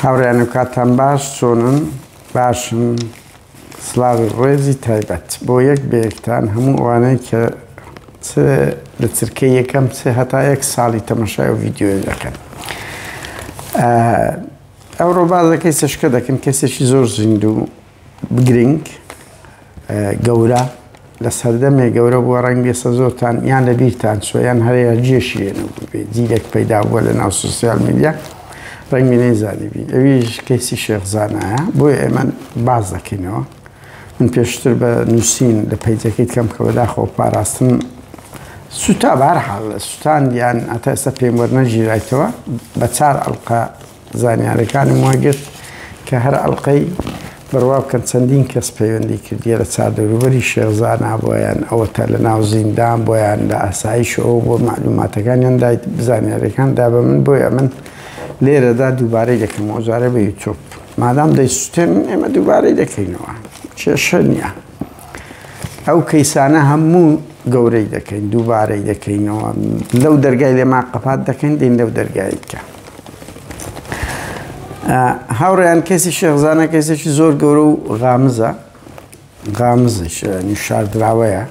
هاوڕێیانم کاتتان باش چۆنن باشن سڵاوی ڕێزی تایبەت بۆ یەک بە یەکتان هەموو ئەوانەی کە چ لە چرکەی یەکەم چ هەتا یەک ساڵی تەمەشای و ڤیدیۆ دەکەن ئەوڕۆ بازەکەی سەشکە دەکەن کەسێکی زۆر زیندوو گرنگ گەورە لە سەردەمێ گەورە بووە ڕەنگە سە زۆرتان یان لە بیرتان چوە یان هەرەیە جێشی لێ نەبووبێ جیلێک پەیدا بووە لە ناو سوسیال میدیا ڕەنگی نەیزانیبی ئەویش کەیسی شێخ زانایە بۆیە ئێمە باز دەکەینەوە من پێشتر بە نووسین لە پەیجەکەی کەم کە بەداخەوە پاراستن سوتا بەهەرحاڵ سوتاندیان هەتا ئێستا پێم وەرنەگیرایتەوە بە چار ئەڵقە زانیارەکانم وەرگرت کە هەر ئەڵقەی بڕوا بکەن چەندین کەس پەیوەندی کردیە لە چاردەوروبەری شێخ زانا بۆیان ئەوەتا لە ناو زیندان بۆیان لە ئاسایش ئەو بۆ مەعلوماتەکانیان دای زانیارەکان دا بە من بۆیە من لێرەدا دووبارەی دەکەمەوە جارێ بە یوتیوب مادام دەیسوتێنن ئێمە دووبارەی دەکەینەوە کێشە نییە ئەو کەیسانە هەموو گەورەی دەکەین دووبارەی دەکەینەوە لەو دەرگای لێمان قەپات دەکەین دێن لەو دەرگای کە هاوڕێیان کەسی شێخزانە کەسێکی زۆر گەورە و غامزە غامزش شاردراوەیە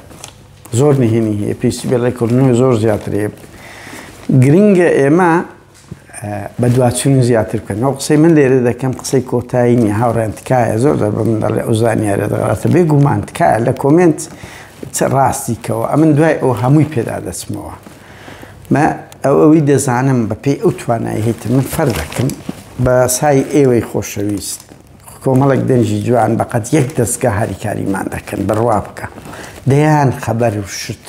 زۆر نهێنی هەیە پێویستی بە ڕێککردنەوەی زۆر زیاتر هەیە گرنگە ئێمە بەدواچوون زیاتر بکەن ئەو قسەی من لێرە دەکەم قسەی کۆتایی نییە هاوڕێن تکایە زۆر زۆر بە من دەڵێ ئەو زانیارە دەغڵاتە بێگومان تکایە لە کۆمێنت چ ڕاستی کەوە ئەمن دوای ئەو هەمووی پێدا دەچمەوە مە ئەو ئەوی دەزانم بە پێی ئەو توانای هەیتە من فەرزەکەم بە سای ئێوەی خۆشەویست کۆمەڵێک دەنگی جوان بەقەد یەک دەستگا هاریکاریمان دەکەن بڕوا بکە دەیان خەبەر و شت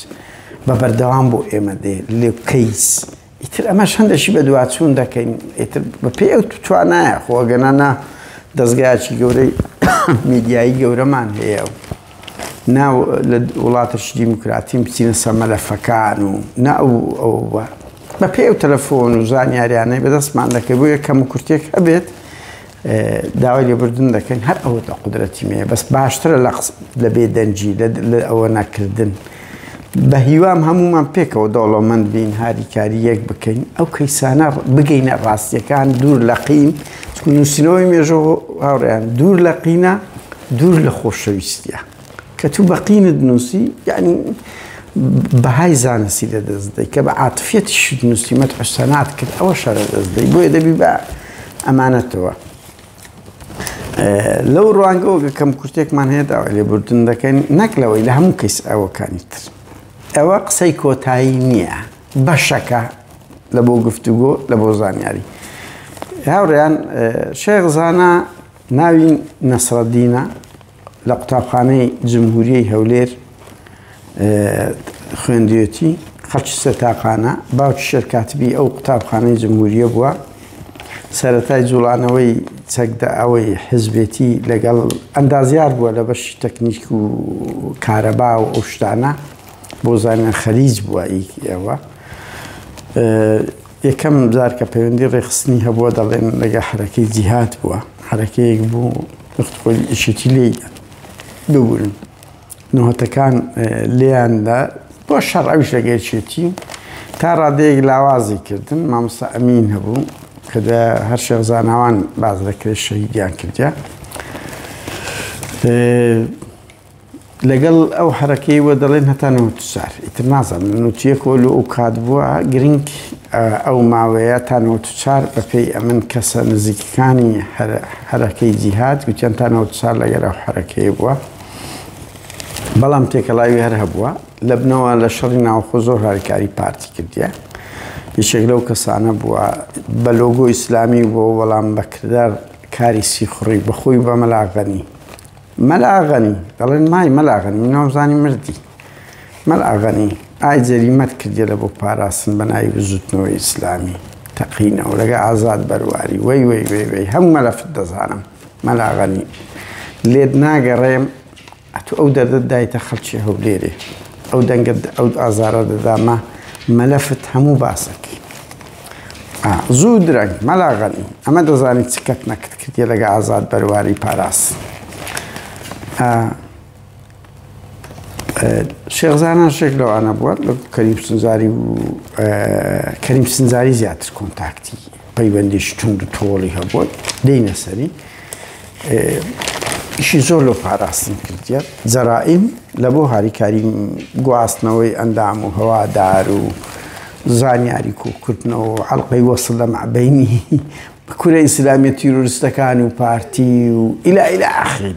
بە بەردەوام بۆ ئێمە دێ لێ کەیس ئیتر ئەمەش هەندێکی بەدواچوون دەکەین ئیتر بەپێی ئەو توانایە خۆ ئەگەنا نا دەزگایەکی گەورەی میدیایی گەورەمان هەیە و نا لە وڵاتەکی دیموکراتین بچینە سەر مەلەفەکان و نا ئەو ئەو بەپێی ئەو تەلەفۆن و زانیاریانەی بەدەستمان دەکەوێت بۆیە کەم و کورتێک هەبێت داوای لێبوردن دەکەین هەر ئەوە لە قودرەتی مەیە بەس باشترە لە لە بێدەنگی لە ئەوە نەکردن بە هیوام هەمومان پێکەوە دەوڵەمەند بین هاریکاری یەک بکەین ئەو کەیسانە بگەینە ڕاستیەکان دوور لە قین چونکە نووسینەوەی مێژۆ هاوڕێیان دوور لە قینە دوور لە خۆشەویستیە کە تو بە قینت نووسی یعنی بەهای زانستی لە دەست دەی کە بە عاتفیەتیشت نووسی مەدح و سەنات کرد ئەوە شەرە دەست دەی بۆیە دەبی بە ئەمانەتەوە لەو ڕوانگەوە کە کەم کورتێکمان هەیە داوای لێبوردن دەکەین نەک لەوەی لە هەموو کەیس ئەوەکانی تر ئەوە قسەی کۆتایی نییە بەشەکە لە بۆ گفتوگۆ لە بۆ زانیاری هاوڕێیان شێخ زانا ناوی نەسرەدینە لە قوتابخانەی جمهوریەی هەولێر خوێندوێتی، خەڵکی سێتاقانە، باوکی شێرکاتبی ئەو قوتابخانەی جمهوریە بووە. سەرەتای جوڵانەوەی چەکدە ئەوەی حزبێتی لەگەڵ ئەندازیار بووە لە بەشی تەکنیک و کارەبا و ئەو شتانە بۆ زانیان خەریج بووە ئەوە. یەکەم جار کە پەیوەندی ڕێکخستنی هەبووە دەڵێن لەگە حەرەکەی جیهاد بووە حەرەکەیەک بوو خۆی یەکێتی لێی ببورن نهۆتەکان لێیاندا بۆ شەڕ ئەویش لەگە یەکێتی تا ڕادەیەک لاوازی کردن مامۆستا ئەمین هەبوو کە هەر شێخ زاناوان باز دەکرێت شەهیدیان کردیا لەگەڵ ئەو حەرەکەی وە دەڵێن هەتا 94 ئیتر نازانم لە 91 وە لۆ ئەو کات بووە گرنگ ئەو ماوەیە تا 94 بەپێی ئەمن کەسە نزیکەکانی حەرەکەی جیهاد گوتیان تا 94 لەگەر ئەو حەرەکەی بووە بەڵام تێکەڵاوی هەر هەبووە لە بنەوە لە شەڕی ناوخۆ زۆر هاریکاری پارتی کردیە یەکێک لەو کەسانە بووە بە لۆگۆ ئیسلامی بووە بەڵام بەکردار کاری سیخوڕی بەخۆی بە مەلاغەنی مەلا غەنی دەڵێن مای مەلا غەنی من وامزانی مردی مەلا غەنی ئای جەریمەت کردیە لە بۆ پاراستن بە ناوی بزوتنەوەی ئیسلامی تەقینەوە لەگە ئازاد بەرواری وەی وەی وەی وەی هەموو مەلەفت دەزانم مەلا غەنی لێت ناگەڕێم ئەتو ئەو دەردەت دایتە خەڵکی هەولێرێ ئەو دەنگە ئەو ئازارە دەدامە مەلەفت هەموو باسەکەی زوو درەنگ مەلا غەنی ئەمە دەزانی چ کەت نەکت کردیە لەگە ئازاد بەرواری پاراس شێخ زانا شێک لەوانە بووە لە کەریم سنجاری و کەریم سنجاری زیاتر کۆنتاکتی پەیوەندیش توند و تۆڵی هەبووە دێینە سەری ئیشی زۆر لۆ پاراستن کردیە جەرائیم لە بۆ هاریکاری گواستنەوەی ئەندام و هەوادار و زانیاری کۆکردنەوە و حەڵقەی وەسڵ لە مابەینی کورە ئیسلامیە تیرۆریستەکان و پارتی و ئیلا ئیلا ئاخری.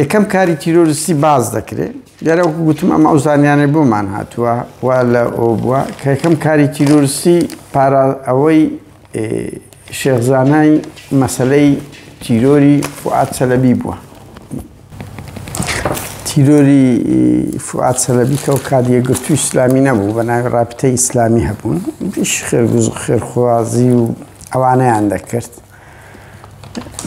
یەکەم کاری تیرۆریستی باز دەکرێت دیارە وەکو گوتم ئەمە ئەو زانیانەی بۆمان هاتووە و لە ئەو بووە کە یەکەم کاری تیرۆریستی پارا ئەوەی شێخ زانای مەسەلەی تیرۆری فوئاد چەلەبی بووە. تیرۆری فوئاد چەلەبی کە ئەو کات یەکگرتووی ئیسلامی نەبوو بە ناوی ڕابتەی ئیسلامی هەبوون بیش خێرگوز خێرخوازی و ئەوانەیان دەکرد.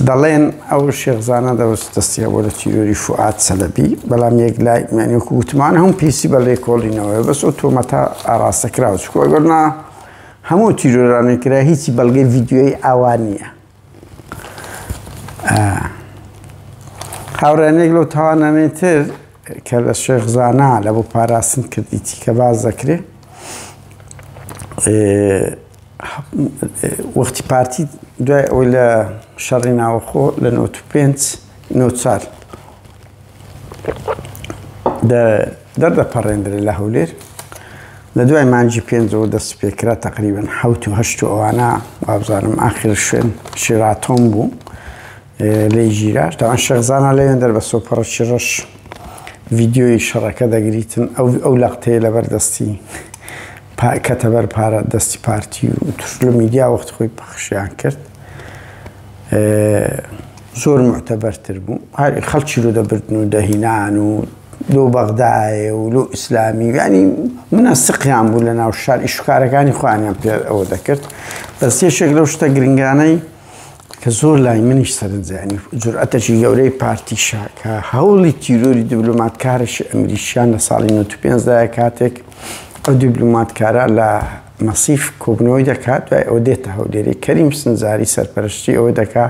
دەڵێن ئەو شێخ زانا دەوست دەستی هەبووە لە تیرۆری فوئاد چەلەبی، بەڵام یەک لای یانی وەکو وتمان هەم پێویستی بە لێکۆڵینەوەیە، بەس ئەو تۆمەتە ئاڕاستە کراوە، چونکە ئەگەر نا هەموو تیرۆرانەی کرا هیچی بەڵگەی ڤیدیۆیی ئاوا نییە. هاوڕێیان یەک لەو تاوانانەی تر کە لە شێخ زانا لە بۆ پاراستن کردیتی کە باس دەکرێ وەختی پارتی دوای ئەوەی لە شەڕی ناوەخۆ لە 95 94 دەردەپەڕێندرێ لە هەولێر لە دوای مانگی پێنجەوە دەست پێکرا تقریبا حەوت و هەشت و ئەوانە وابزانم ئاخر شوێن شیراتۆن بوو لێی گیرا تاوان شێخ زانا لەوێن دەر بە سۆپەڕەکی ڕەش ڤیدیۆی شەڕەکە دەگریتن ئەو ئەو لەقتەیە لەبەر دەستی کەتە بەر پارە دەستی پارتی و توش لە میدیا وەخت خۆی پەخشیان کرد زۆر معتەبەرتر بوو هەر خەڵکی لۆ دەبردن و دەهینان و لۆ بەغدایە و لۆ ئیسلامی ینی منەسقیان بوو لە ناو شار ئیشکارەکانی خۆیانیان پێ ئەوە دەکرد بەس یەکێک لەو شتە گرنگانەی کە زۆر لای منیش سەرنجە یانی جورئەتێکی گەورەی پارتیشە کە هەوڵی تیرۆری دیبلۆماتکارێکی ئەمریکیان لە ساڵی 95 دایە کاتێک ئەو دیبلۆماتکارە لە مەسیف کۆبنەوەی دەکات دوای ئەوە دێتە هەولێری کەریم سنجاری سەرپەرشتی ئەوە دەکا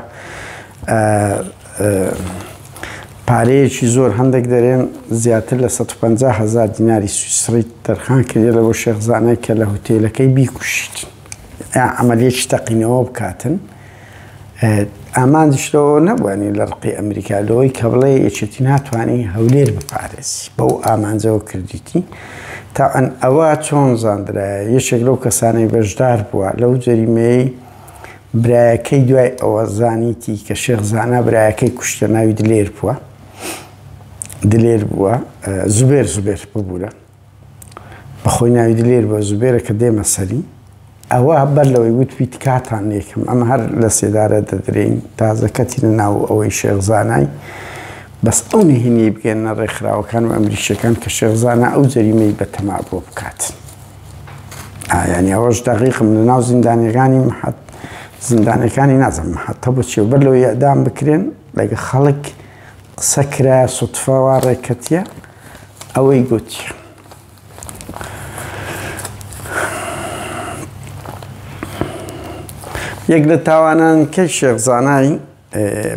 پارەیەکی زۆر هەندێک دەرێن زیاتر لە 150 هزار دیناری سویسری تەرخان کردێ لە بۆ شێخ زانای کە لە هوتێلەکەی بیکوشیت. عەمەلیەکی تەقینەوە بکاتن ئامانجیش لەوە نەبوو ینی لە ڕقی ئەمریکا لەوەی کە بڵێ یەکێتی ناتوانانی هەولێر بپارێزی بەو ئامانجەوە کردیتی تا ئەن ئەوە چۆن زاندرایە یەکێک لەو کەسانەی بەشدار بووە لەو جەریمەیە برایەکەی دوای ئەوە زانیتی کە شێخ زانا برایەکەی کوشتە ناوی دلێر بووە دلێر بووە زوبێر زوبێر ببوورە بەخۆی ناوی دلێر بووە زوبێرە کە دێمە سەری ئەوە بەر لەوەی وتبی تکاتان لێکم ئەمە هەر لە سێدارە دەدرێین تازە کەتینە ناو ئەوەی شێخ زانای بەس ئەو نهێنیەی بگەنە ڕێکخراوەکان و ئەمریکیەکان کە شێخ زانا ئەو جەریمەی بەتەما بۆ بکات یعنی ئەوەش دەقیقم لە ناو زیندانیەکانی محەت زیندانەکانی نازم محەتە بۆ چی بەر لەوەی ئەدام بکرێن لەگە خەڵک قسە کرا سوتفەوە ڕێکەتیە ئەوەی گوتی. یەک لە تاوانان کەی شێخ زانای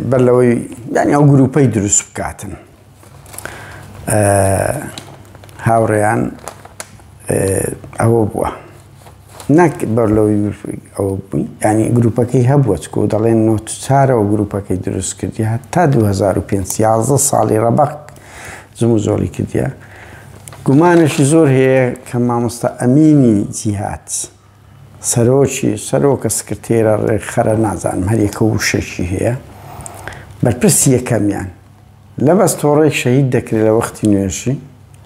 بەر لەوەی یانی ئەو گروپەی دروست بکاتن هاوڕێیان ئەوە بووە نەک بەر لەوەی ئەوە بووی یانی گروپەکەی هەبووە چکۆ دەڵێن نۆت چارەوە گروپەکەی دروست کردی هەتا 2005 11 ساڵی ڕەبەق جموجۆڵی کردیە گومانێکی زۆر هەیە کە مامۆستا ئەمینی جیهات سەرۆکی سەرۆکە سکرتێرە ڕێکخەرە نازانم هەریەکە وشەکی هەیە بەرپرسی یەکەمیان لە بەس تۆڕێک شەهید دەکرێت لە وەختی نوێژی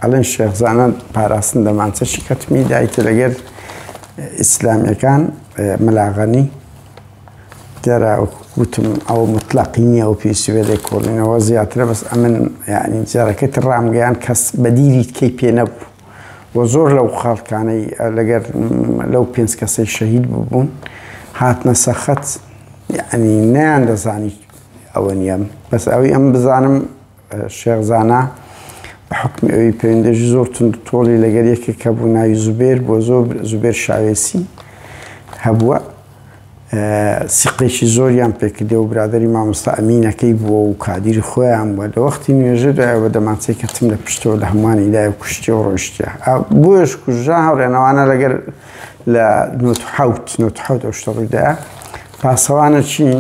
ئەڵێن شێخ زانا پاراستن دەمانچەشی کەتمی دایتە لەگەر ئیسلامیەکان ملاغەنی دیارە وتم ئەو مطلقی نییە و پێویستی بە لێکۆڵینەوە زیاترە بەس ئەمن یعنی جارەکەی تر ڕامگەیان کەس بەدیری کەی پێ نەبوو و زۆر لەو خەڵکانەی لەگەر لەو پێنج کەسەی شەهید ببوون هاتنە سەخەت یعنی نەیان دەزانی ئەوە نییە بەس ئەوی ئەم بزانم شێخ زانا بە حوکمی ئەوی پەیوەندێکی زۆر توند و تۆڵی لەگەر یەکێک هەبوو ناوی زوبێر بووە زۆر زوبێر شاوێسی هەبووە سیقێکی زۆریان پێکردێ و برادری مامۆستا ئەمینەکەی بووە و کادیری خۆیان بووە لە وەختی نوێژەدایە بە دەمانچەی کەتم لە پشتەوە لە هەمووانی دای و کوشتی و ڕۆیشتە بۆیش کوژرا هاوڕێنەوانە لەگەر لە 97 97 ئەو شتە ڕوویدا پاسەوانەکی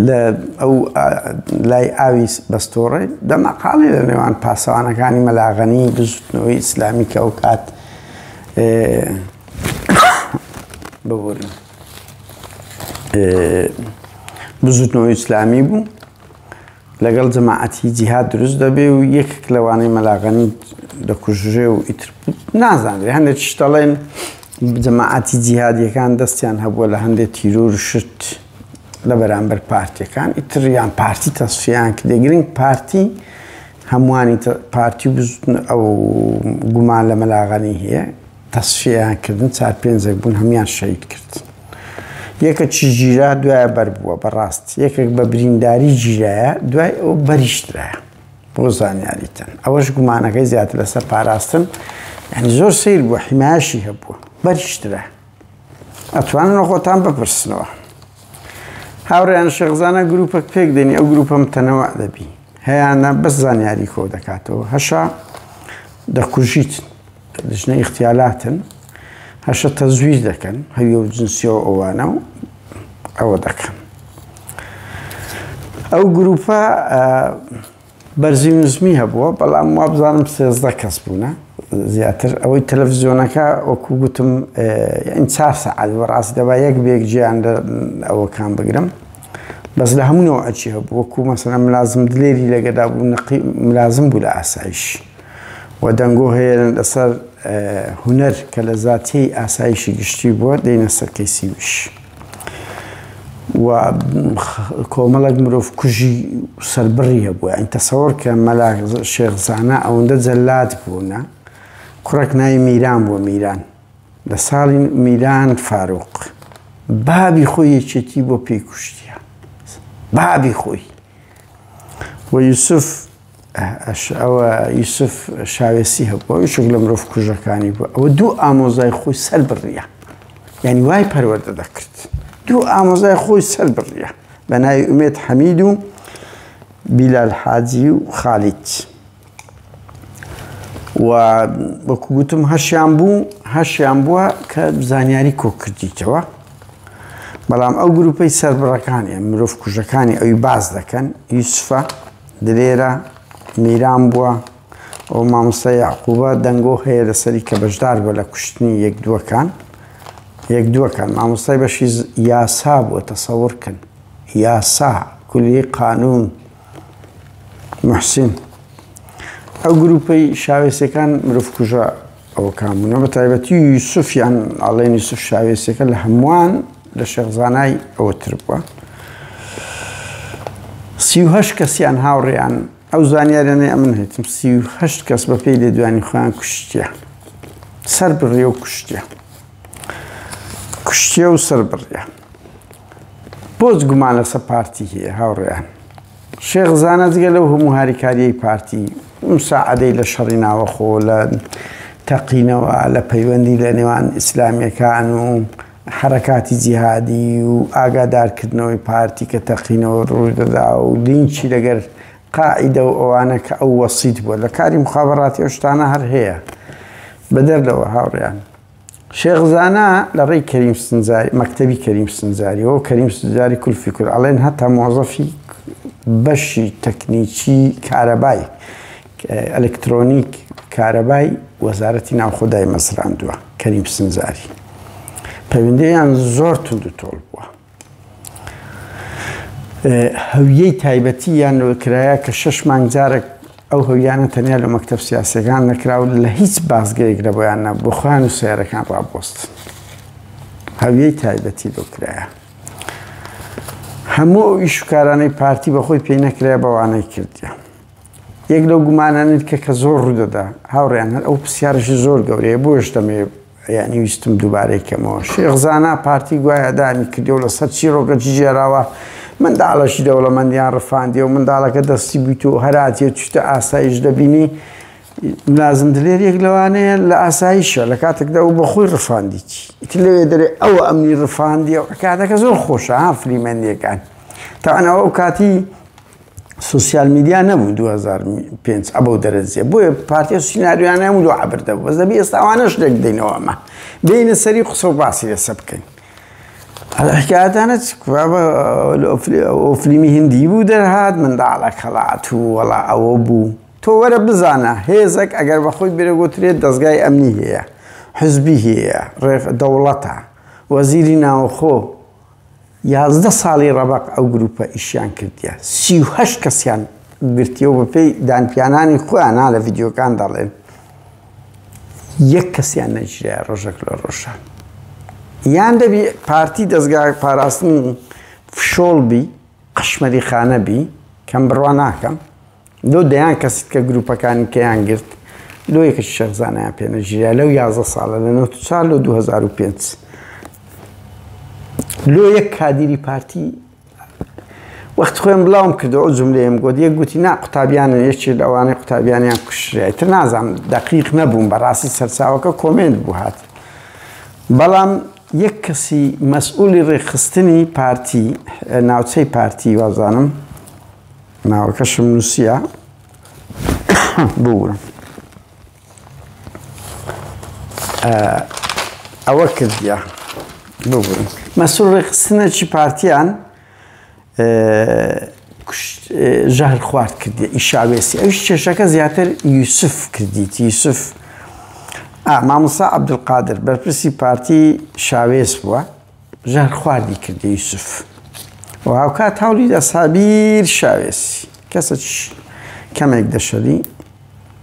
لە ئەو لای ئاوی بەستۆڕێ دەمەقاڵی لە نێوان پاسەوانەکانی مەلاغەنی بزوتنەوەی ئیسلامی کە ئەو کات ببورن بزوتنەوەی ئیسلامی بوو لەگەڵ جەماعەتی جیهاد دروست دەبێ و یەکێک لەوانەی مەلاغەنی دەکوژرێ و ئیتر نازانرێ هەندێک شت دەڵێن جەماعەتی جیهادیەکان دەستیان هەبووە لە هەندێک تیرۆر شت لە بەرامبەر پارتیەکان ئیتر یان پارتی تەسفیان کردێ گرنگ پارتی هەمووانی پارتی بزوتن ئەو گومان لە مەلاغەنی هەیە تەسفیەیان کردن چار پێنجێک بوون هەموویان شەهید کردن یەکەکی گیرا دوایە بەر بووە بەڕاست یەکێک بە برینداری گیرایە دوای ئەو بەریشترایە بۆ زانیاریتان ئەوەش گومانەکەی زیاتر لەسەر پاراستن یعنی زۆر سیر بووە حیمایەشی هەبووە بەریشترا ئەتوانن خۆتان بپرسنەوە هاوڕێیان شێخزانە گروپەک پێک دێنی ئەو گروپە متەنەوە دەبی هەیانە بەس زانیاری کۆ دەکاتەوە هەشا دەکوژیت لیژنەی ئیغتیالاتن هەشە تەزویر دەکەن هەویە و جنسیە و ئەوانە و ئەوە دەکەن ئەو گروپە بەرزی نزمی هەبووە بەڵام وابزانم 13 کەس بوونە زیاتر ئەوەی تەلەڤزیۆنەکە وەکو گوتم یعنی چار سەعات بە ڕاستی دەبا یەک بێک جیان لە ئەوەکان بگرم بەس لە هەموو نەوعەکی هەبوو وەکو مەسەلەن ملازم دلێری لەگەدا بوو نەقی ملازم بوو لە ئاسایش و دەنگۆ هەیە لەسەر هونەر کە لە زاتیی ئاسایشی گشتی بووە دێنە سەر کەیسی ویش و کۆمەڵێک مرۆڤ کوژی سەربڕی هەبووە ئەین تەسەوەر کە مەلا شێخ زانا ئەوەندە جەلاد بوونە کوڕێک ناوی میران بووە میران لە ساڵی میران فاروق بابی خۆی یەکێتی بۆ پێی کوشتیە بابی خۆی و یوسف ئەوە یوسف شاوێسی هەبوو یەکێک لە مرۆڤ کوژەکانی بوو ئەوە دوو ئامۆزای خۆی سەر بڕیە یعنی وای پەروەردە دەکرد دوو ئامۆزای خۆی سەر بڕیە بە ناوی ئومێد حەمید و بیلال حاجی و خالید و وەکو گوتم هەشیان بوو هەشیان بووە کە زانیاری کۆکردیتەوە بەڵام ئەو گروپەی سەربڕەکانی مرۆڤ کوژەکانی ئەوی باز دەکەن یوسفە دلێرە میران بووە ئەو مامۆستا یاعقوبە دەنگۆ هەیە لەسەری کە بەشدار بووە لە کوشتنی یەک دووەکان یەک دووەکان مامۆستای بەشی یاسا بووە تەسەور کەن یاسا کولی قانون محسین ئەو گروپەی شاوێسەکان مرۆڤ کوژە ئەوەکان بوون بە تایبەتی یوسفیان ئەڵێن یوسف شاوێسەکە لە هەمووان لە شێخزانای ئەوە تر بووە 38 کەسیان هاوڕێیان ئەو زانیاریانەی ئەمن هێتم 38 کەس بە پێی لێدوانی خۆیان کوشتیە سەر بڕیە و کوشتیە کوشتیە و سەر بڕیە بۆچ گومان لەسەر پارتی هەیە هاوڕێیان شێخ زانا جگە لەو هەموو هاریکاریەی پارتی مساعدەی لە شەڕی ناوەخۆ لە تەقینەوە لە پەیوەندی لە نێوان ئیسلامیەکان و حرەکاتی جیهادی و ئاگادارکردنەوەی پارتی کە تەقینەوە ڕووی دەدا و لینکی لەگەر قاعیدە و ئەوانە کە ئەو وەسیت بووە لە کاری مخابراتی ئەو شتانە هەر هەیە بەدەر لەوە هاوڕێیان شێخ زانا لە ڕێی کەریم سنجاری مەکتەبی کەریم سنجاریەوە کەریم سنجاری کولفی کورد ئەڵێن هەتا مۆزەفی بەشی تەکنیکی کارەبای ئەلکترۆنیک کارەبای وەزارەتی ناوخۆ دایمەزراندووە کەریم سنجاری پەیوەندیان زۆر توند و تۆڵ بووە هەویەی تایبەتی یان کرایە کە شەش مانگ جارێک ئەو هەویانە تەنیا لە مەکتەب سیاسەکان نەکرا و لە هیچ بازگەیەک لە بۆیان نەبوو بۆ خۆیان و سیارەکان ڕابوەستن هەویەی تایبەتی لۆ کرایە هەموو ئەو ئیش و کارانەی پارتی بەخۆی پێی نەکرایە بەوانەی کردیە یەک لەو گومانانەی کە کە زۆر ڕوودەدا هاوڕێیان هەر ئەو پرسیارەشی زۆر گەورەیە بۆیش دەمەوێت یانی ویستم دووبارەی کەمەوە شێخ زانا پارتی گوایە دانی کردی و لەسەر چیرۆکەکی گێراوە منداڵەشی دەوڵەمەندیان ڕفاندی و منداڵەکە دەستی بوویت و هەراتیە چوتە ئاسایش دەبینی ملازم دلێر یەک لەوانەیە لە ئاسایشە لە کاتێکدا ئەو بەخۆی ڕفاندیتی ئیتر لەوێ دەرێ ئەوە ئەمنی ڕفاندی و کاتەکە زۆر خۆشە ها فلیمەندیەکان تاوان ئەو کاتی سۆسیال میدیا نەبوو 2005 ئەبەو دەرەجە بۆیە پارتی سیناریۆیان هەموو لۆ عەبر دەبوو بەس دەبی ئێستا ئەوانەش لێک بدەینەوە ئەمە بێینە سەری قسە و باسی لەسەر بکەین حکایەتانە ئەو فلیمی هندی بوو دەرهات منداڵەک هەڵات و وەڵا ئەوە بوو تۆ وەرە بزانە هێزێک ئەگەر بەخۆی برێ گوترێت دەستگای ئەمنی هەیە حزبی هەیە ڕێخ دەوڵەتە وەزیری ناوخۆ 11 ساڵی ڕەبق ئەو گروپە ئیشیان کردیە 38 کەسیان گرتیەوە بەپێی دانپیانانی خۆیان لە ڤیدیۆکان دەڵێن یەک کەسیان نەگیرایە ڕۆژێک لە ڕۆژان یان دەبی پارتی دەستگا پاراستنی فشۆڵ بی قەشمەری خانە بی کەم بڕوا ناکەم لۆ دەیان کەسیت کە گروپەکانی کەیان گرت لۆ یەکە شێخزانیان پێ نەگیرا لەو 11 ساڵە لە 94 لۆ 2005 لۆ یەک کادیری پارتی وەخت خۆیم بڵاوم کردەوە ئەو جملەیەم گوت یەک گوتی نا قوتابیانن یەکێ لەوانەی قوتابیانیان کوشرا ئیتر نازانم دەقیق نەبووم بەڕاستی سەرچاوەکە comment بوو هات بەڵام یەک کەسی مەسئولی ڕێکخستنی پارتی ناوچەی پارتی وازانم ناوەکەشم نووسیە ببورم ئەوە کردیە ببورن مەسول ڕێکخستنێکی پارتیان ژەهر خوارد کردی ئیشاوێسی ئەوش کێشەکە زیاتر یوسف کردیت یوسف مامۆستا عەبدولقادر بەرپرسی پارتی شاوێس بووە ژەهر خواردی کردی یوسف و هاوکات هەوڵی دا سابیر شاوێسی کەسە کەمێک دەشەری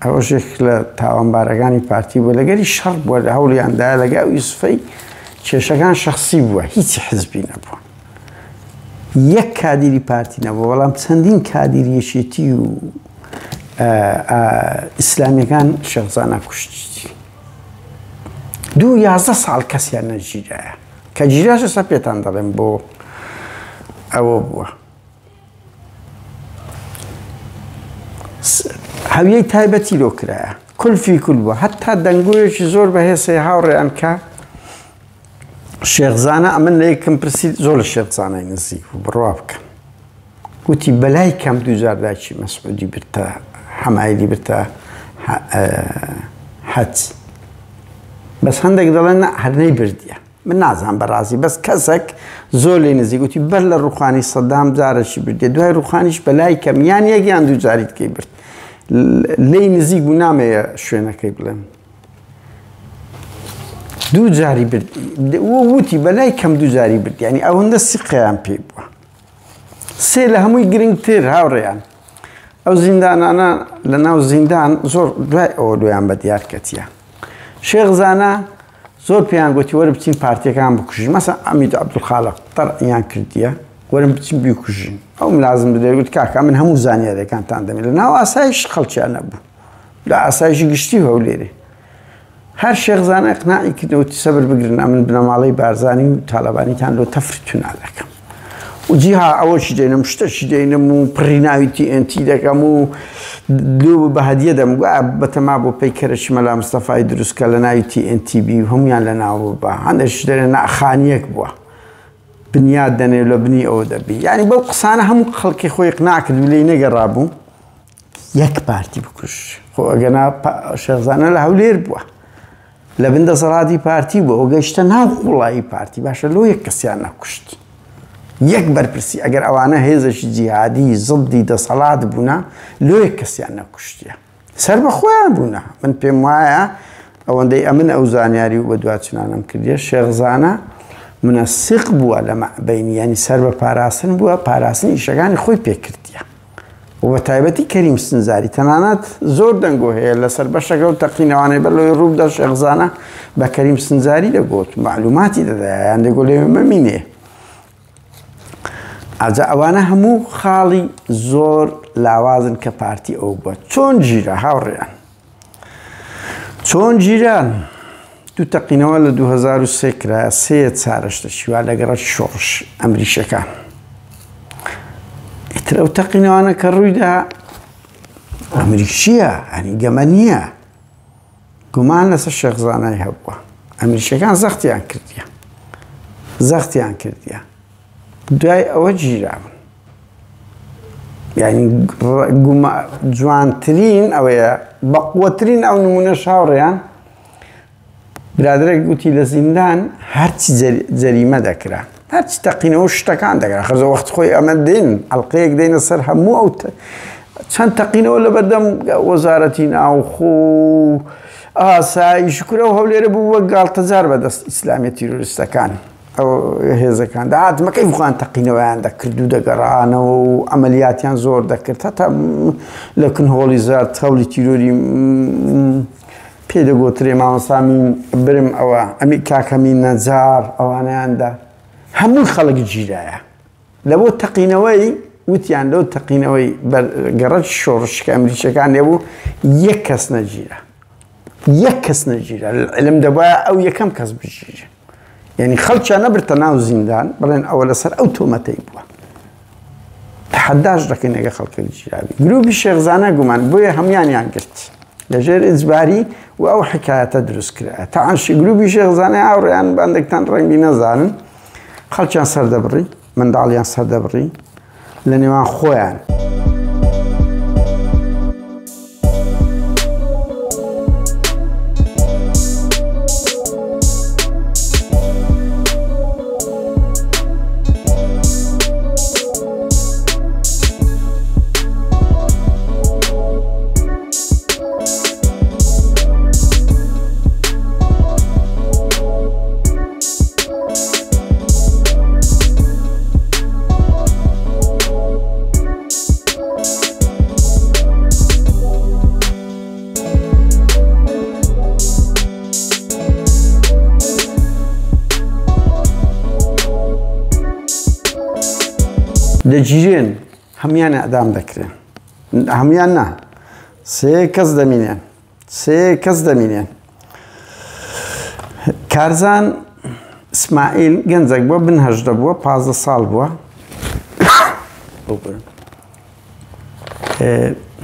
ئەوەش یەک لە تاوانبارەکانی پارتی بووە لەگەری شەڕ بووە لە هەوڵیاندا لەگە ئەو یوسفەی کێشەکان شخصی بووە هیچی حزبی نەبووە یەک کادیری پارتی نەبووە بەڵام چەندین کادیری یەکێتی و ئیسلامیەکان شێخزانە کوشتی دوو 11 ساڵ کەسیان نەگیرایە کە گیراش ئێستا پێتان دەڵێم بۆ ئەوە بووە هەویەی تایبەتی لۆ کرایە کولفی کول بووە هەتا دەنگۆیەکی زۆر بەهێز هەیە هاوڕێیان کە شێخزانە ئەمن لە یەکم پرسی زۆر لە شێخزانای نزیک بوو بڕوا بکەن وتی بەلای کەم دووجار داکی مەسعودی برتە حەمایلی برتە حەج بەس هەندێک دەڵێن هەر نەیبردیە من نازانم بەڕازی بەس کەسەک زۆر لێ نزیک وتی بەر لە ڕوخانی سەدام جارەکی بردێ دوای ڕوخانیش بەلای کەم یان یەک یان دوو جاری دیکەی برد لێی نزیک بوو نامەیە شوێنەکەی بڵێم دوو جاری برد وتی بەلای کەم دوو جاری برد یعنی ئەوەندە سیقەیان پێی بووە سێ لە هەمووی گرنگتر هاوڕێیان ئەو زیندانانە لە ناو زیندان زۆر دوای ئەوە دویان بە دیار کەتیە شێخ زانا زۆر پێیان گوتی وەرە بچین پارتیەکان بکوژین مەسە عەمید عەبدولخالق تەرعیان کردیە وەرن بچین بیکوژین ئەو ملازم بدەێت گوت کاکە من هەموو زانیاریەکانتان دەمێ لە ناو ئاسایش خەڵکیان نەبوو لە ئاسایشی گشتی هەولێرێ هەر شێخزانە اقناعی کردەوە سەبر بگرن ئەمن بنەماڵەی بارزانی و تاالبانیتان لۆ تەفر تونا دەکەم و جیها ئەوەشی دێنم شتەشی دێنم و پڕی ناوی TNT دەکەم و لۆ بە هەدیە دەم گوایە بەتەما بۆ پەیکەرەکی مەلا مستەفای دروست کە لە ناوی TNT بی و هەمویان لە ناو ببا هەندێکش دەرێ نا خانیەک بووە بنیاد دەنێ لە بنی ئەوە دەبی یعنی بەو قسانە هەموو خەڵکی خۆی قناع کرد و لێی نەگەڕابوو یەک پارتی بکوژ خۆ ئەگەنا شێخزانە لە هەولێر بووە لە بن دەسەڵاتی پارتی بوو ئەو گەیشتە ناو قوڵایی پارتی باشە لۆ یەک کەسیان نەکوشت یەک بەرپرسی ئەگەر ئەوانە هێزێکی جیهادی زڵدی دەسەڵات بوونە لۆ یەک کەسیان نەکوشتیە سەر بە خۆیان بوونە من پێم وایە ئەوەندەی ئەمن ئەو زانیاری و بەدواچنانم کردیە شێخزانە منەسیق بووە لە مەبینی ینی سەر بە پاراستن بووە پاراستنی ئیشەکانی خۆی پێکردیە و بە تایبەتی کەریم سنجاری تەنانەت زۆر دەنگۆ هەیە لەسەر بەشەکە و تەقینەوانەی بەر لەوەی ڕووبدا شێخزانە بە کەریم سنجاری دەگوت معلوماتی دەدایە یان دەگۆ لەوێ مەمینێ ئاجا ئەوانە هەموو خاڵی زۆر لاوازن کە پارتی ئەو بووە چۆن گیرا هاوڕێیان چۆن گیران دوو تەقینەوە لە 2003 کرا سێ چارەشتە شیوا لە گەڕەکی شۆڕش ئەمریشەکان ئیتر ئەو تەقینەوانە کە ڕوویدا ئەمریکیە ئەنی گەمە نییە گومان لەسەر شێخزانای هەبووە ئەمریکیەکان زەختیان کردیە زەختیان کردیە دوای ئەوە گیرابوون. یعنی جوانترین ئەوەیە بەقوەترین ئەو نمونەش هاوڕێیان برادەرێک گوتی لە زیندان هەرچی جەریمە دەکرا هەرچی تەقینەوە شتەکان دەکرا خەزە وەخت خۆی ئەمە دێن ئەڵلقەیەک دێنە سەر هەموو ئەو چەند تەقینەوە لە بەردەم وەزارەتی ناوخۆ و ئاسایش کورە و هەولێرە بوو وەک گاڵتەجار بەدەست ئیسلامیە تیرۆریستەکان ئەو هێزەکان داهاتمەکەی خۆیان تەقینەوەیان دەکرد و دەگەڕانەوە و عملیاتیان زۆر دەکرد هەتا لە کن هۆڵی زار تەولی تیرۆری پێ دەگۆترێ مامۆستا برم ئەوە ئەمی کاکەمی نەجار ئەوانەیاندا هەموو خەڵک گیرایە لە بۆ تەقینەوەی وتیان لەو تەقینەوەی گەڕەک شۆڕش کە ئەمریکیەکان لێبوو یەک کەس نەگیرا یەک کەس نەگیرا علم دەبایە ئەو یەکەم کەس بگیرێ یعنی خەڵکیان نەبرتە ناو زیندان بڵێن ئەوە لەسەر ئەو تۆمەتەی بووە تەحەداش دەکەین ئەگە خەڵکە گیرابی گروپی شێخزانە گومان بۆیە هەمویانیان گرت لەژێر ئیجباری و ئەو حکایەتە دروست کرا تەعاشی گروپی شێخزانە هاوڕێیان باندێکتان ڕەنگی نەزانن خەڵکیان سەردەبڕی منداڵیان سەردەبڕی لە نێوان خۆیان. دەگیرێن هەمویان ئەدام دەکرێن هەمویان نا سێ کەس دەمینێن سێ کەس دەمینێن کارزان ئیسماعیل گەنجێک بووە بن 18 بووە 15 ساڵ بووە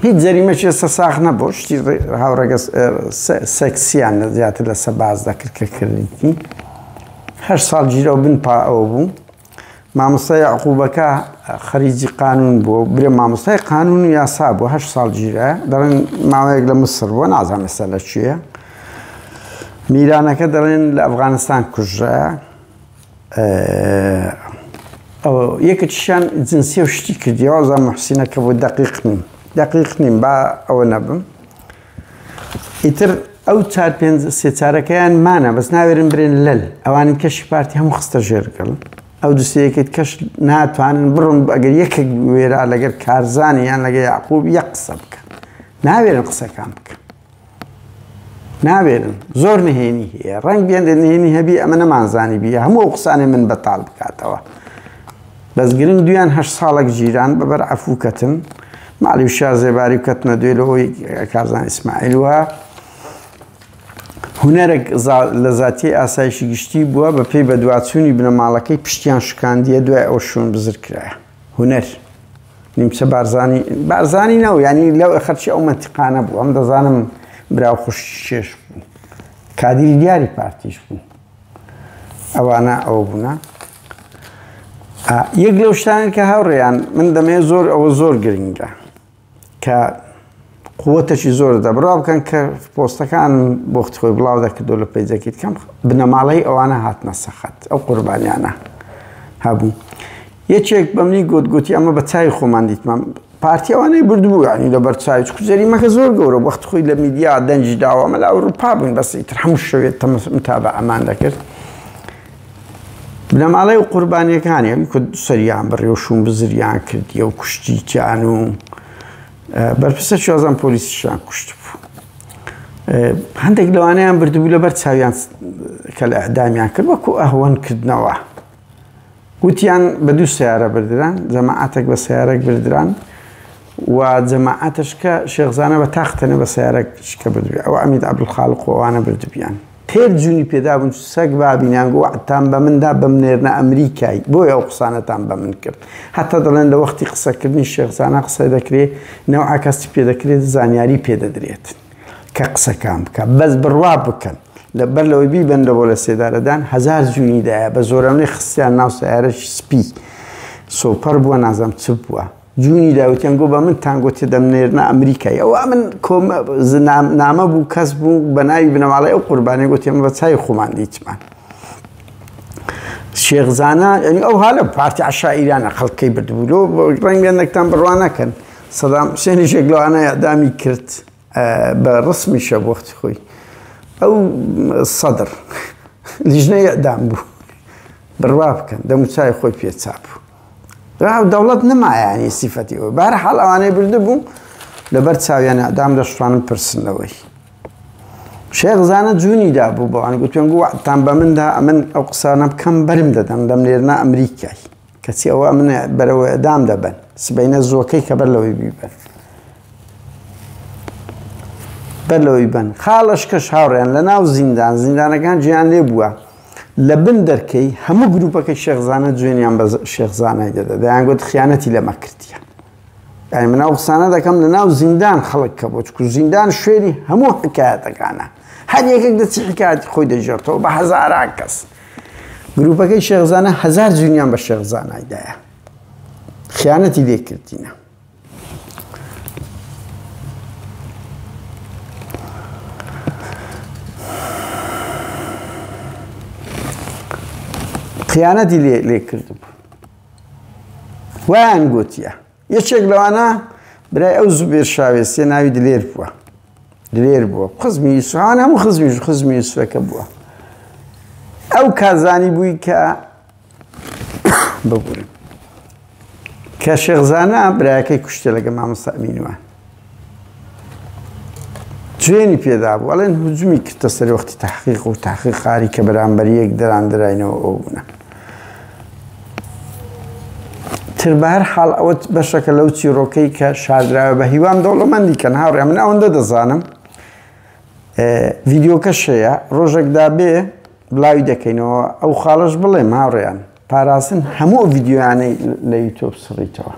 هیچ جەریمەکی ئێستا ساغ نەبوو شتی هاوڕێگە سێکسیان زیاتر لەسەر باز دەکرد کە کردیتی 8 ساڵ گیرە و بن پا ئەوە بوو مامۆستا یعقوبەکە خەریجی قانون بووە برێ مامۆستای قانون و یاسا بوو 8 ساڵ گیرە دەڵێن ماوەیەک لە مسر بووە نازانم ئێستا لە کوێیە میرانەکە دەڵێن لە ئەفغانستان کوژرا ئەوە یەکێکیشیان جنسی و شتی کردی وازان محسینەکە بوو دەقیق نیم دەقیق نیم با ئەوە نەبم ئیتر ئەو چار پێنج سێ چارەکەیان مانە بەس ناوێرن برێن لەل ئەوانی کەشی پارتی هەموو خستە ژێرگەڵ ئەو دوسەیەکەیت کەش ناتوانن بڕن ئەگەر یەکێک وێرا لەگەر کارزانی یان لەگە یعقوب یەک قسە بکە ناوێرن قسەکان بکە ناوێرن زۆر نهێنی هەیە ڕەنگ بێندە نهێنی هەبی ئەمە نەمانزانی بیە هەموو ئەو قسانەی من بەتاڵ بکاتەوە بەس گرنگ دویان 8 ساڵێک گیران بەبەر عەفوو کەتن ماڵی و شا زێباری و کەتنە دوێ لەوەی کارزان ئیسماعیل وە هونەرێک لە زاتی ئاسایشی گشتی بووە بە پێی بەدواچوونی بنەماڵەکەی پشتیان شکاندیە دوای ئەو شوێن بزر کرایە هونەر نیمچە بارزانی بارزانی نەو ینی لەو خەرچی ئەو مەنتیقانە بوو ئەم دەزانم برا و خوشکی کێش بوو کادیری دیاری پارتیش بوو ئەوانە ئەوە بوونە یەک لەو شتانە کە هاوڕێیان من دەمەوێت زۆر ئەوە زۆر گرنگە کە قوتەکی زۆر دەبڕا بکەن کە پۆستەکان بۆخت خۆی بڵاو دەکردو لە پەیجەکەی کەم بنەماڵەی ئەوانە هاتنە سەخەت ئەو قوربانیانە هەبوو یەکێک بەمنی گوت گوتی ئەمە بە چای خۆمان دیتمان پارتی ئەوانەی بردبوو یعنی لەبەر چاوی چونکە جەریمەکە زۆر گەورە وەخت خۆی لە میدیا دەنگی داوە ئەمە لە ئەوروپا بووین بەس ئیتر هەموو شەوێت متابعەمان دەکرد بنەماڵەی و قوربانیەکانی ئەوی کە سەریان بڕی و شوون بزریان کردیە و کوشتیان و بەرپرسە شازان پۆلیسیشیان کوشت بوو هەندێک لەوانەیان بردبوو لەبەر چاویان کە لە ئەدامیان کرد وەکو ئەهوەن کردنەوە وتیان بە دوو سەیارە بردران، جەماعەتێک بە سەیارەک بردران و جەماعەتش کە شێخزانە بە تاختەنە بە سەیارەک کە بردبی ئەوە عەمید عەبدولخالق و ئەوانە بردبیان. تێر جونی پێدابوون سەگ بابینان گو وەعدتان بە من دا بمنێرنە ئەمریکای بۆیە ئەو قسانەتان بە من کرد. هەتا دەڵێن لە وەختی قسەکردنی شێخزانە قسە دەکرێ نەوعە کەسی پێ دەکرێت زانیاری پێ دەدرێت. کە قسەکان بکە بەس بڕوا بکەن لە بەر لەوەی بیبەن لە بۆ لە سێدارەدان هەزار جوینی دایە بە زۆرەملێ خستیان ناو سەیارەکی سپی سۆپەر بووە نازم چ بووە. جوونی دا وتیان گۆ بە من تان گۆتێ دەمنێرنە ئەمریکای ئەوە من کۆم نامە بوو کەس بوو بە ناوی بنەماڵەی ئەو قوربانی گوتی ئەمە بە چای خۆمان دیتمان شێخزانە یعنی ئەو هالە پارتی عشائیرانە خەڵکەی بردبوو لۆ ڕەنگە نەکتان بڕوا نەکەن سەدام حوسێنیشێک لەوانە ئیعدامی کرد بە ڕسمیشە وەختی خۆی ئەو سەدر لیژنەی ئیعدام بوو بڕوا بکەن دەموچای خۆی پێچا بوو ڕاو دەوڵەت نەمایانی سیفەتی ئەوە بار حاڵ ئەوانەی بردبوو لەبەر چاویان ئەدام دەشتوانم پرسنەوەی شێخ زانە جوونی دابوو بەوان گوتیان گو وعدتان بە من دا ئەمن ئەو قسانە بکەم بەرم دەدەن دەمنێرنە ئەمریکای کەچی ئەوە ئەمن بەرەوە ئەدام دەبەن سبەینە زۆکەی کە بەر لەوەی بیبەن بەر لەوەی بن خاڵش کەش هاوڕێیان لە ناو زیندان زیندانەکان جیان لێ بووە لە بن دەرکەی هەموو گروپەکەی شێخزانە جوێنیان بە شێخزانای دەدا دەیانگوت خیانەتی لەمە کردیە یعنی من ئەو قسانە دەکەم لە ناو زیندان خەڵک کە بۆ چکو زیندان شوێنی هەموو حکایەتەکانە هەر یەکێک دەچی حکایەتی خۆی دەژێرتەوە بە هەزاران کەس گروپەکەی شێخزانە هەزار جوێنیان بە شێخزانای دایە خیانەتی لێ کردینە خیانەتی لێ لێ کردبوو وایان گوتیە یەکێک لەوانە برای ئەو زوبێر شاوێسیە ناوی دلێر بووە دلێر بووە خزمی یوسفان هەموو خزمی خزمی یوسفەکە بووە ئەو کازانی بووی کە ببورن کە شێخزانە برایەکەی کوشتە لەگە مامۆستا ئەمینوان جوێنی پێدا بوو ئەڵێن هجومی کردە سەر وەختی تحقیق و تحقیق قاری کە بەرامبەر یەک دەران دراینەوە ئەو بوونە تر بە هەر حاڵ ئەوە بەشەکە لەو چیرۆکەی کە شاردراوە بە هیوام دەوڵەمەندی کەن هاوڕێ من ئەوەندە دەزانم ڤیدیۆکەش هەیە ڕۆژێکدا بێ بڵاوی دەکەینەوە ئەو خاڵش بڵێم هاوڕێیان پاراستن هەموو ئەو ڤیدیۆیانەی لە یوتۆب سڕیتەوە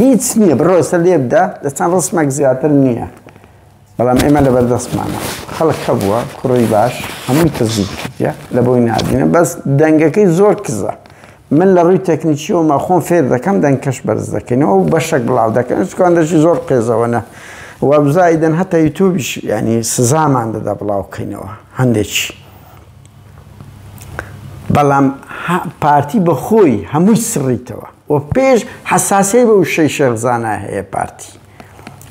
هیچ نییە بڕۆ ئێستا لێ بدە لە چەند ڕسمێک زیاتر نییە بەڵام ئێمە لە بەردەستمانە خەڵک هەبووە کوڕی باش هەمووی تەزیب کردیە لە بۆی نادینە بەس دەنگەکەی زۆر کزە من لە ڕووی تەکنیکیەوە ما خۆم فێر دەکەم دەنگکەش بەرز دەکەینەوە و بەشێک بڵاو دەکەن چکاندەشی زۆر قێزەوەنە وابزایدن هەتا یوتوبیش ینی سزامان دەدا بڵاوکەینەوە هەندێکی بەڵام پارتی بە خۆی هەمووی سڕیتەوە و پێش حەساسیەی بە وشەی شێخزانە هەیە پارتی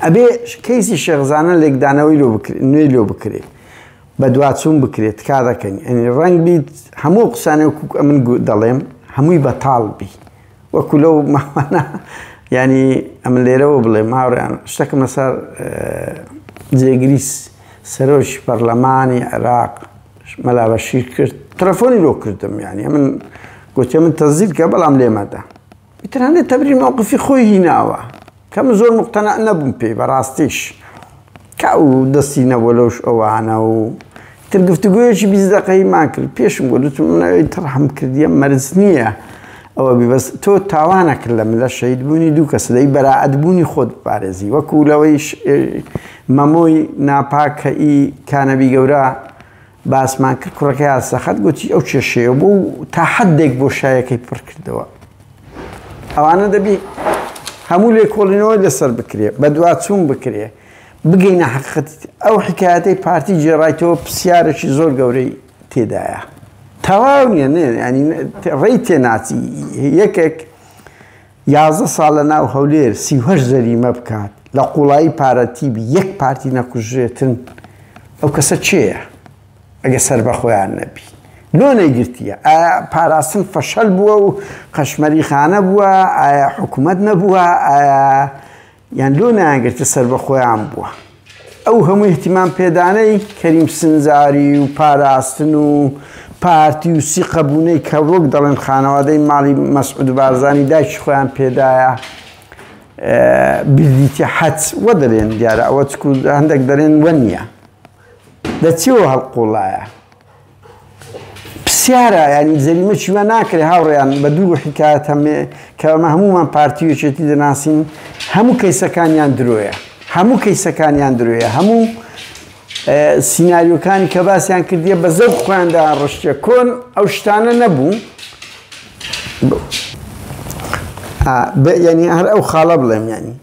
ئەبێ کەیسی شێخزانە لێکدانەوەی لۆ بکرێ نوێی لۆ بکرێ بەدواچوون بکرێت تکا دەکەین ئەنی ڕەنگ بیت هەموو قسانێ وەکو ئەمن دەڵێم هەمووی بەتاڵ بی وەکو لەو ماوانە ینی ئەمن لێرەوە بڵێم هاوڕێیان شتەکەم لەسەر جێگری سەرۆکی پەرلەمانی عێراق مەلا بەشیر کرد تەلەفۆنی لۆ کردم یعنی من گوتێ من تەزیل کە بەڵام لێمەدا ئیتر هەندێک تەبریر مەوقفی خۆی هیناوە کە من زۆر مقتەنع نەبووم پێی بەڕاستیش کە ئەو دەستی نەبووە لەوش ئەوانە و تر گفتوگۆیەکی 20 دقەیمان کرد پێشم گوت وتم من ئەوەی تەرحم کردیە مەرج نییە ئەوە بی بەس تۆ تاوانە کرد لە ملە شەهید بوونی دوو کەس دەی بەراعەت بوونی خۆت بپارێزی وەکو لەوەی مەمۆی ناپاک کە ئی کانەبی گەورە باسمان کرد کوڕەکەی سەخت گوتی ئەو کێشەیە بوو تا حدێک بۆ شایەکەی پڕ کردەوە ئەوانە دەبی هەموو لێکۆڵینەوەی لەسەر بکرێ بەدواچوون بکرێ بگەینە حقیقەتی ئەو حکایەتەی پارتی گێڕایتەوە پرسیارێکی زۆر گەورەی تێدایە تەواو نییە ینی ڕێی تێناچی یەکێک 11 ساڵ لە ناو هەولێر 38 جەریمە بکات لە قوڵایی پارەتی بی یەک پارتی نەکوژرێتن ئەو کەسە کێیە ئەگە سەربەخۆیان نەبی لۆ نەیگرتیە ئایا پاراستن فەشەل بووە و قەشمەری خانە بووە ئایا حکوومەت نەبووە ئایا یان لۆ نایانگرتە سەربەخۆیان بووە ئەو هەموو اهتمام پێدانەی کەریم سنجاری و پاراستن و پارتی و سیقەبوونەی کە وەک دەڵێن خانەوادەی ماڵی مەسعود بارزانی دایکی خۆیان پێدایە بردیتە حەج وە دەرێن دیارە ئەوە چکو هەندێک دەرێن وە نییە لە چیەوە هەڵقوڵایە پرسیارە ینی جەریمە چیوە ناکرێ هاوڕێیان بە دوو حکایەت هەمێ کە ئەمە هەمومان پارتی و یەکێتی دەناسین هەموو کەیسەکانیان درۆیە هەموو کەیسەکانیان درۆیە هەموو سیناریۆکانی کە باسیان کردیە بە زەو خۆیاندا ڕشتە کۆن ئەو شتانە نەبوو. یعنی هەر ئەو خاڵە بڵێم، یعنی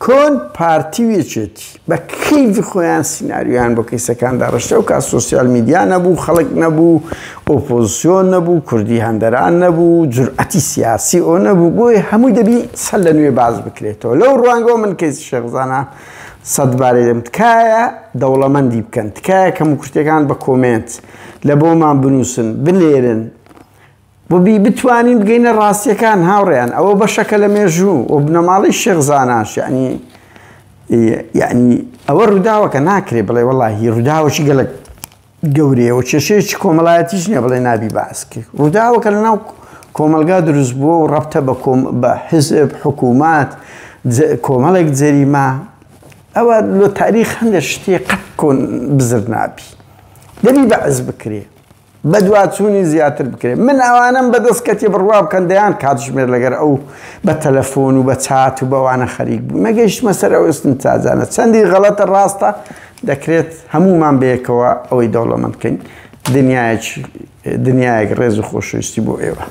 کۆن پارتی و یەکێتی بە کەیفی خۆیان سیناریۆیان بۆ کەیسەکان داڕشتە. ئەو کات سۆسیال میدیا نەبوو، خەڵک نەبوو، ئۆپۆزیسیۆن نەبوو، کوردی هەندەران نەبوو، جورئەتی سیاسی ئەو نەبوو، بۆیە هەمووی دەبی سەر لە نوێ باز بکرێتەوە. لەو ڕوانگەوە من کەیسی شێخزانە سەد بارەی دەم، تکایە دەوڵەمەندی بکەن، تکایە کەموکورتیەکان بە کۆمێنت لە بۆمان بنووسن، بنێرن بۆ بی بتوانین بگەینە ڕاستیەکان. هاوڕێیان ئەوە بەشەکە لە مێژوو و بنەماڵەی شێخزاناش، یعنی یعنی ئەوە ڕووداوەکە ناکرێ بڵێ وەڵاهی ڕووداوەکی گەلک گەورەیە و کێشەیەکی کۆمەڵایەتیش نییە بڵێ نابی باس کرد. ڕووداوەکە لەناو کۆمەلگا دروست بووە و ڕەبتە بە بە حزب، حکوومەت، کۆمەڵێک جەریمە. ئەوە لۆ تاریخ هەندێک شتێ قەت کۆن بزر نابی، دەبی بەعز بکرێ، بەدواچوونی زیاتر بکرێت. من ئەوانم بەدەست کەتی بڕوا بکەن دەیان کاتژمێر لەگەر ئەو بە تەلەفۆن و بە چات و بەوانە خەریک بوو، مەگەیشتمە سەر ئەو ئستنتاجانە. چەندی غەڵەتە ڕاستە دەکرێت هەمومان بەیەکەوە ئەوەی دەوڵەمەند بکەین. دنیایەک ڕێز و خۆشەویستی بۆ ئێوە.